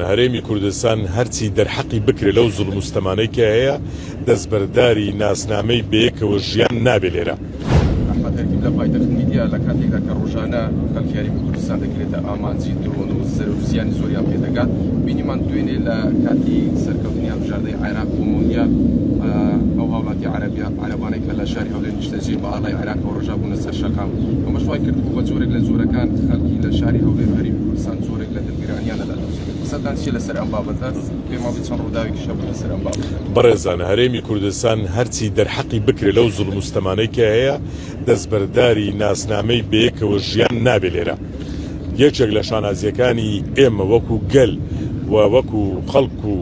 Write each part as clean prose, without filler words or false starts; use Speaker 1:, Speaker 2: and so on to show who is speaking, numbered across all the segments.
Speaker 1: هەرێمی کوردستان هەرچی دەرحەقی بکرێ لەو زوڵم و ستەمانەی کە هەیە دەستبەرداری ناسنامەی بەیەکەوە ژیان نابێ لێرە.
Speaker 2: ئەحمەد هەکیم لە پایتەخت میدیا لە کاتێکدا کە ڕۆژانە خەڵکی هەرێمی کوردستان دەکرێتە ئامانجی درۆن و زەرەر و زیانی زۆریان پێدەگات بینیمان دوێنێ لە کاتی سەرکەوتنی هەڵبژاردەی عێراق بۆ مۆندیال ئەو هاوڵاتی عەرەبیە عەرەبانەی کە لە شاری هەولێر نیشتەجێن بە ئاڵای عێراقەوە ڕژابوونە سەر شەقام ئەمەش وای کردبوو بە جۆرێک لە جۆرەکان خەڵکی لە شاری هەولێر و هەرێمی کوردستان جۆرێک لە دڵگرانیان لەلا دروست بێت. قسەتان چییە لەسەر ئەم بابەتە؟ پێم وابێت چەند ڕووداوێکیش هەبوو لەسەر ئەم بابەتە.
Speaker 1: بەڕێزان هەرێمی کوردستان هەرچی دەرحەقی بکرێ لەو زوڵم و ستەمانەی کە هەیە دەستبەرداری ناسنامەی بەیەکەوە ژیان نابێ لێرە یەکێک لە شانازیەکانی ئێمە وەکو گەل و وەکو خەڵک و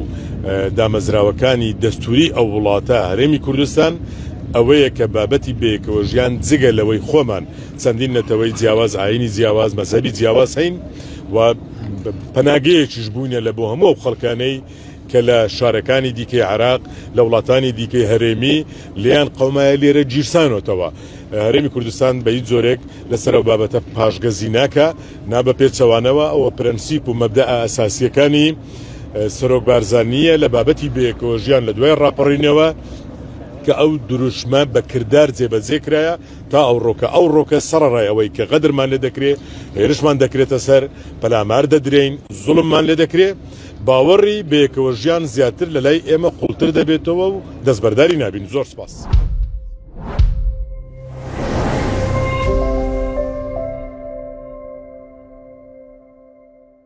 Speaker 1: دامەزراوەکانی دەستوری ئەو وڵاتە هەرێمی کوردستان ئەوەیە کە بابەتی بەیەکەوە ژیان جگە لەوەی خۆمان چەندین نەتەوەی جیاواز ئاینی جیاواز مەزهەبی جیاواز هەین و پەناگەیەکیش بووینە لە بۆ هەموو ئەو خەڵکانەی کە لە شارەکانی دیکەی عێراق لە وڵاتانی دیکەی هەرێمی لێیان قەومایە لێرە گیرسانۆتەوە هەرێمی کوردستان بە هیچ جۆرێک لەسەر ئەو بابەتە پاشگەزی ناکا نا بە پێچەوانەوە ئەوە پرەنسیپ و مەبدەئە ئەساسیەکانی سەرۆک بارزانییە لە بابەتی بەیەکەوە ژیان لە دوای ڕاپەڕینەوە کە ئەو دروشمە بە کردار جێبەجێ کرایە تا ئەوڕۆکە، ئەوڕۆکە سەڕەڕای ئەوەی کە غەدرمان لێ دەکرێ، هێرشمان دەکرێتە سەر، پەلامار دەدرێین، زوڵممان لێ دەکرێ، باوەڕی بەیەکەوەژیان زیاتر لە لای ئێمە قووڵتر دەبێتەوە و دەستبەرداری نابین. زۆر سپاس.